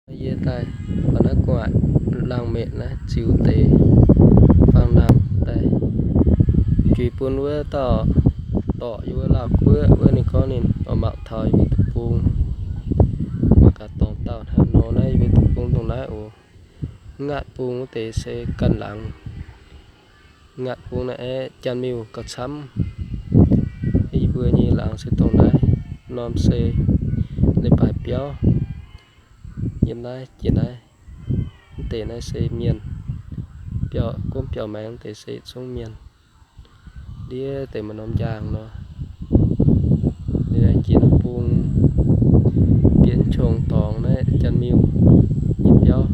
Yie daaih faaux naaiv gu'nguaaic laangz meqc naaiv ziux deix faang nangh daaih juix bun wuov dauh dorqc yie wuov Laauh Guoqv wuov. Ninh gorngv ninh oix mangc taux yie mbuo deic-bung, mangc gaax dorngx dauh hnangv nor. Naaiv yie mbuo deic-bung dongh naaiv oc. Ngaatc bung wuov deix se ganh laangz. Ngaatc bung naaiv aeqv, Janx-Miuh gauh camv. Yie mbuo nyei laangz se dongh naaiv. Norm se leiz-baaix biauv. Yiem naaiv jiex naaiv, mv deix naaiv se mienh. Biauv, gomv biauv maengx deix se yietc zungv mienh. Ndiev deix maaih norm njaangh nor. Liuz jiex naaiv bung, bienx qongx dorngx naaiv Janx-Miuh nyei biauv,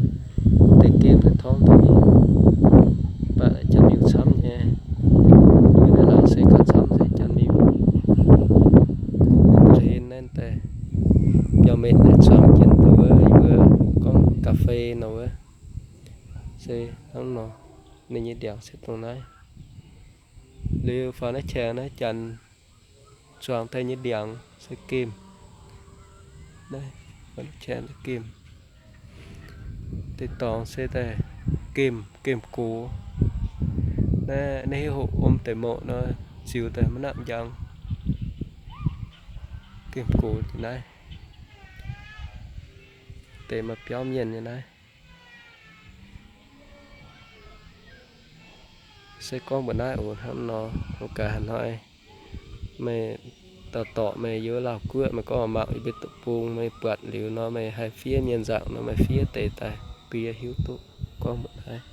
deix gemh daaih torngv daaih mingh. Mv baac Janx-Miuh camv nyei. Yie naaiv laangz se gauh camv se Janx-Miuh. Gauh hlen naaiv deix biauv-meqc naaiv zuangx jienv dongh wuov, yie mbuo gorngv ga'fei nor wuov. Se hnangv nor, ninh nyei ndiangx se dongh naaiv. Liuz faaux naaiv qaengx naaiv janx zuangx daaih nyei ndiangx se gemh. Naaiv faaux naaiv qaengx gemh. Deix dorngx se daaih gemh, gemh gox. Naaiv, naaiv hiuv hoc om deix moqc nor, ziux daaih maiv nangc njang. Gemh gox deix naaiv. Deix maaih biauv mienh nyei naaiv. Se gorngv mbuo naaiv oc, hnangv nor, oc gaax haaix hnoi meih dauh dorqc meih yiem Laauh Guoqv, meih gorngv mangc yie mbuo deic-bung, meih buatc liuz nor, meih haih fiev mienh nzangc nor, meih fiev deix daaih bun yie hiuv duqv gorngv mbuox naaiv.